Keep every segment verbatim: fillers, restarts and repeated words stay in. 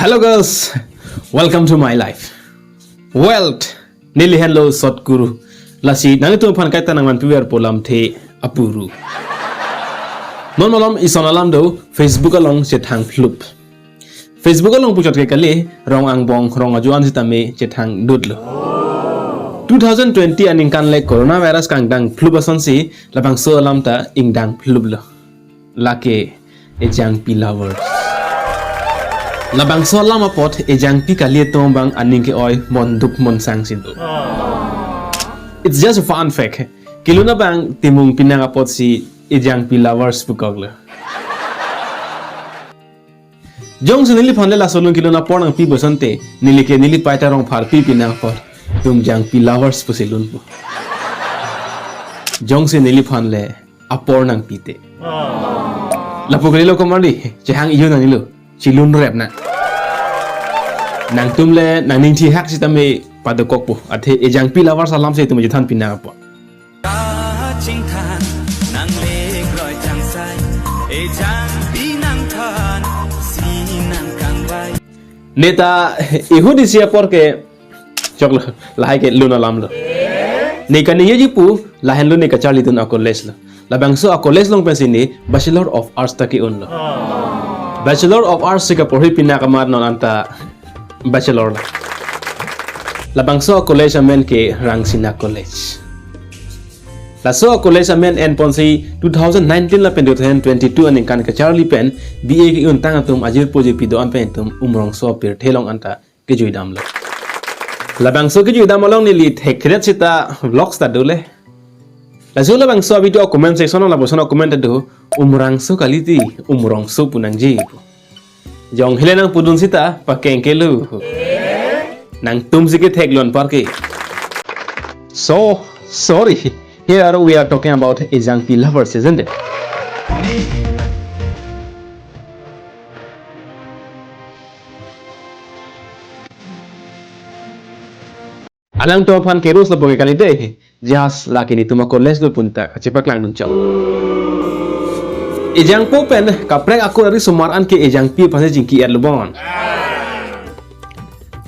Hello girls, welcome to my life. Well, neli henlo Sot Kuru. Lasi nanglitum aphan kaita nangvanpiver pu lamthe apuru. Non malom ison alam do Facebook along chethang phlup. Facebook along puchot ke kali, rong angbong, rong ajo-an sitame chethang dutlo. Two thousand twenty aningkan le coronavirus kangdang phlup asonsi, labangso alam ta ingdang phluplo. Lake Ejangpi lovers. Labangso alam apot Ejangpi kali atum abang aning ke-oi monduk monsang si do. It's just a fun fact. Kelun abang timung pinang apotsi Ejangpi lovers pukoklo. Jongsi neliphan le laso alun kelun apor nangpi pu asonte, neli ke neli paita rong pharpi pinang apot, tum Jangpi lovers pusi lunpo. Jongsi neliphan le apor nangpite. Lapu kalilo komarli, chehang iyo nangnelo, chilun rep na. Nangtum le nangning thihak sitame padokokpo, athe Ejangpi lovers alam si itum chethan pinang apot. Kachingthan, nanglekroi changsai, Ejangpi nangthan, si nangkangvai. Neta, ihut isi apor ke, choklo, lahai kelun alamlo. Ne kaningjeji pu, lahenlo ne kacharlidun a-college lo. Labangso a-college along pensi ne Bachelor of Arts ta ke-unlo. Bachelor of Arts si kaporhi pinang amat non anta Bachelor lo. Labangso a-college amen ke Rangsina College. Laso a-college amen enponsi two thousand nineteen lapen two thousand twenty-two aningkan kacharli pen B A ke-untang atum ajirpo jirpi do-an pen itum Umrongso apirthe along anta kejuidamlo. Labangso kejuidam along neli thekthedet sita vlogs ta dole. Laso labangso a-video comment section along lapuson a-comment ta do, Umrangso kalite, Umrongso pu nangji pu. Jong hele nangpudun sita pakengkelo. Nangtum si ketheklon parke. So sorry. Here are we are talking about Ejangpi lovers, isn't it? Alangtum aphan ke-ros lapu ke kalite, just lake netum a-college do pu ta kachepaklangdun chok. Ejangpo pen kaprek akur ari osomar an ke Ejangpi aphan si chingki-etlo bon.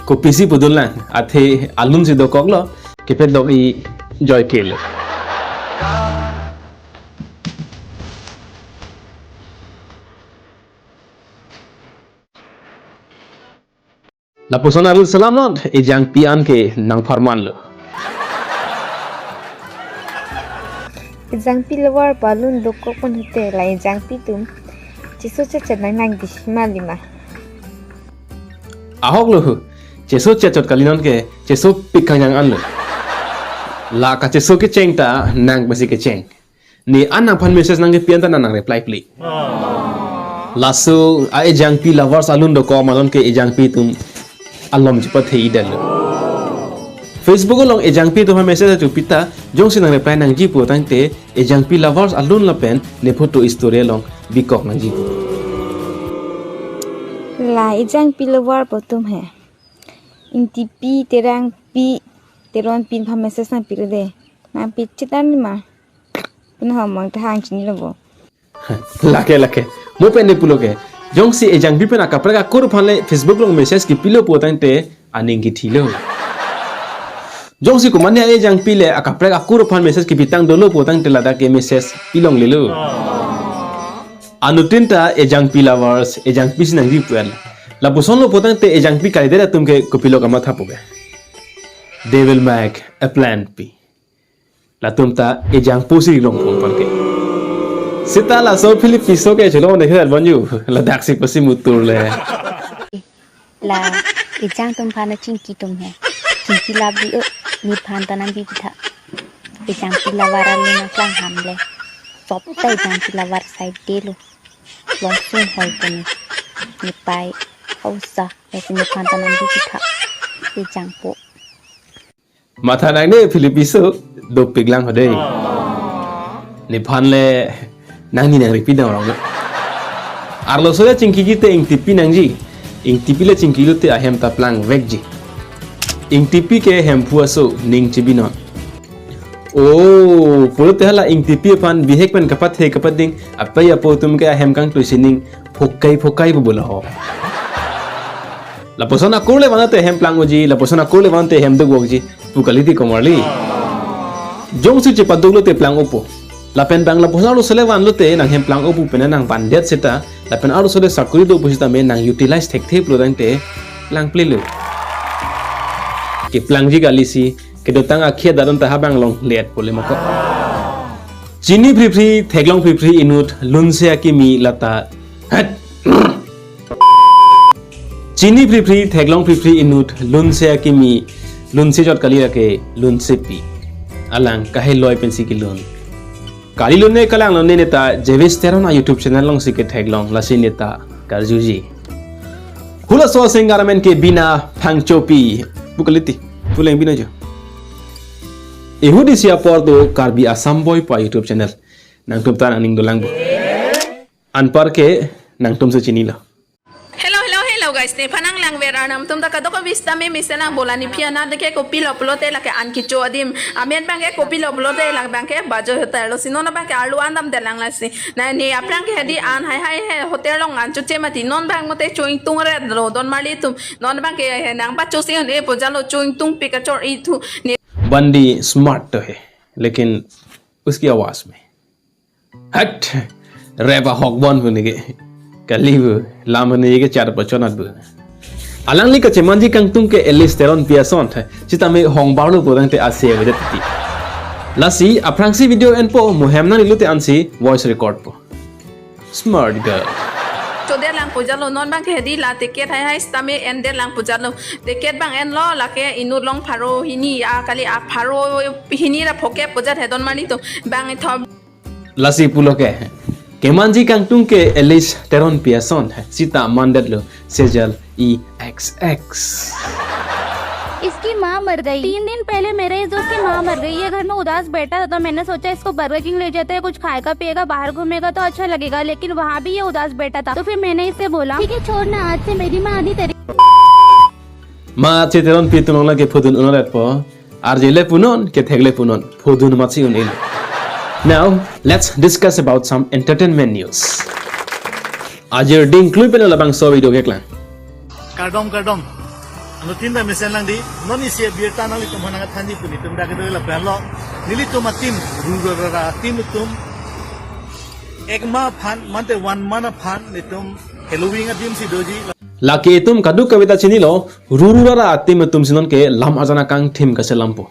Kopisi pudun lang, athe alun si dokoklo, kepet dok-i joy kelo. Lapuson arul selam non, Ejangpi an ke nangpharmanlo. Ejangpi lover pu alun dokok pon hete la Ejangpi atum cheso chechet nang nangji ma lima. Ahoklo, cheso chechot kali non ke, cheso pikang yang anlo. La kacheso kecheng ta nang pensi kecheng. Ne an nangphan message nangkepi an ta nang nang reply pli. Laso a-Ejangpi lovers alun dokok ma non ke Ejangpi atum alom chepathe-i detlo. Facebook along Ejangpi atum aphan message achu pita jongsi nang reply nangji pu tangte Ejangpi lovers alun lapen ne photo story along bikok nangji pu. La Ejangpi lover pu atum he. Ingtipi, Terangpi, Teronpi aphan message nangpilo de. Nangpi chit an ma. Puna hamang ta hang chinilo bo. Lake, lake. Mo pen ne pulo ke. Jongsi Ejangpi pen akaprek akur aphan le Facebook along message kepilo pu tangte aning kethilo. Jongsi komatne Ejangpi le akaprek akur aphan message kepitang dolo pu tangte ladak ke message pilonglelo. Anuttin ta Ejangpi lovers, Ejangpi si nangji pu-el. Lapusonlo pu tangte Ejangpi kalidet atum ke kopilo kamathapo ke. They will make a plan B. Latum ta Ejangpo si long pon pon ke. Sita laso Philip Tisso ke chelong ne khel banyu. Ladak si pasi mutur le. La Ejang atum aphan chingki atum he. Chingki lap di o. Nephan ta nangbi pitha. Ejangpi lover alun nangklang ham le. Sop ta Ejangpi lover side de lo. Long sung hoi ko ne. Nepai hausa. Lasi nephan ta nangbi pitha. Ejangpo. Matha nangne Philip Tisso dopik lang ho dei. Nephan le nangni nangripi dang rong. Arloso le chingkiji te ingtipi nangji. Ingtipi le chingkilote ahem ta plangvekji. Ingtipi ke Hemphu aso ning chibinon. Oh, pulote hala ingtipi aphan bihek pen kapathe kapading, apei apo atum ke ahem kangtui sining phokai phokai pu bula ho. Lapuson akur le vanlote hem plang unji, lapuson akur le vanlote hem dukvokji pu kaliti komarli. Jongsi chepaduk lote plang unpo. Lapen bang lapuson arloso le vanlote nang hem plang unpo pen nang vandet seta, lapen arloso le sakuri do pusitame nang utilize thekthe pulotangte plangple lo. Keplangji kalisi, kedotang akhia dadon ta habang longlepo le moko. Chini phriphri, theklong phriphri inut, lunse akimi lata. Hat! Chini phriphri, theklong phriphri inut, lunse akimi, lunse chot kali lake, lunsepi. Alang kaheloi pensi kelun. Kali lunne kalang lunne neta, Jewish Teron a YouTube channel alongsi ketheklong, lasi neta karjuji. Hula so sing garamen ke Bina Phangchopi. Pu kaliti, pu leng Bina jo. Ihudisi apor do Karbi Assam Boy pu a YouTube channel. Nangtum ta nangning dolang bo. Anpar ke nangtum si chinilo. Hello, hello, hello guys. Nephan nanglang ver arnam atum ta kadokave sitame mesen lang bo, la nephi anat ke kopilo pulote lake an kecho adim. Amen abang ke kopilo pulote labang ke Bajo Hotel lo. Si non abang ke arlo an damdelang lasi. Na ne aphrang ke hedi an hai hai he hotel along an choche mati. Non abang mate cho-ingtungret lo don marli atum. Non abang ke he nang ba cho si ne pu jalo cho-ingtungpik kachor-i thu ne. Bandi smart to hai, lekin uski awaaz mein. Hat! Rap ahok bon pu neke. Kali pu. Lam pu neke char pachonat pu. Alangli kachemanji kangtung ke Ellis Teronpi ason. Sitame hong barlo pulotangte ase avedet ti. Lasi aphrangsi video enpo, mo hem nanglilote ansi voice record po. Smart girl. Chodelang pu jalo, non abang ke hedi la ticket hai hai sitame endelang pu jalo. Ticket abang enlo lake inut along pharo hini, a kali a pharo hini ra phokep pu jat he don marli atum. Bang ithom. Lasi pulo ke. Kemanji kangtung ke Ellis Teronpi ason. Sita mandetlo. Sejal E X X. इसकी माँ मर गई। तीन दिन पहले मेरे इस दोस्त की माँ मर गई। ये घर में उदास बैठा था, तो मैंने सोचा इसको बर्गर किंग ले जाते हैं, कुछ खाएगा पिएगा, बाहर घूमेगा तो अच्छा लगेगा, लेकिन वहाँ भी ये उदास बैठा था। तो फिर मैंने इससे बोला, ठीक है, छोड़ ना, आज से मेरी माँ आधी तरह Ma che Teronpi atum along ke phudun un'edetpo. Arje le punon, kethek le punon, phudun matsi un-elo. Now, let's discuss about some entertainment news. Ajir ding klui pen labangso video keklang. Kardom, kardom. Anuttin ta mesen lang di. Non isi abirta nanglitum aphan nangthanji pu nelitum dak kedo lapen lo. Nelitum a-team, Rururara team atum. Ek ma aphan, mate one month aphan, nelitum Halloween adim si doji. Lake itum kadokave ta chinilo, Rururara a-team atum si non ke lam arjan akangthim kaselampo.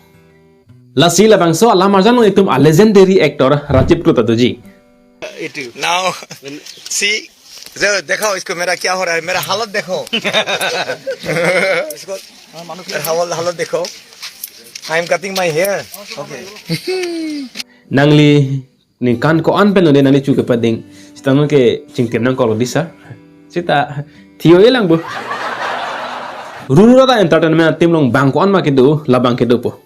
Lasi labangso alam arjan along itum a-legendary actor Rajiv Kro ta doji. Now, see, जो देखो इसको मेरा क्या हो रहा है, मेरा हालत देखो। इसको मेरा हालत, हालत देखो। I am cutting my hair. Okay. Nangli ningkan ko-an pen lo de nangli chu kepading. Sita non ke chingtim nangkok lo di sir. Sita thi-o-e lang bo. Rururara entertainment team along bang ko-an ma kedo, labang kedopo.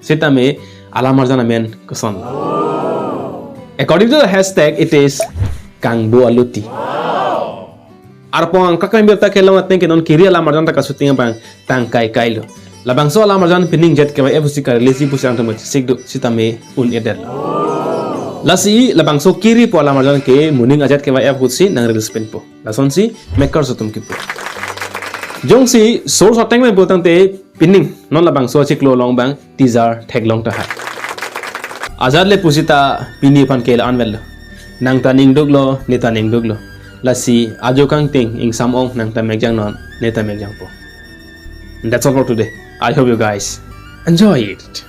Sitame alam arjan amen koson. According to the hashtag, it is Kangbo Aluti. Arpong angkak kami birta kelong ateng ke non kiri alam arjan ta ka-shooting abang tangkai kailo. Labangso alam arjan pining jet ke Y F husi ka-release pusi angtum sikdo sitame un-edetlo. Lasi labangso kiri pu alam arjan ke moning ajet ke Y F husi nang-release pinpo. Lasonsi makers atum kipu. Jongsi source ateng pen pulotangte pining non labangso achiklo along abang teaser theklong tahai. Ajat le pusita pini aphan ke la-an avelo. Nang ta ning duklo, ne ta ning duklo. Lasi ajo kangting ingsam ong nang ta mekjang non, ne ta mekjangpo. And that's all for today. I hope you guys enjoy it.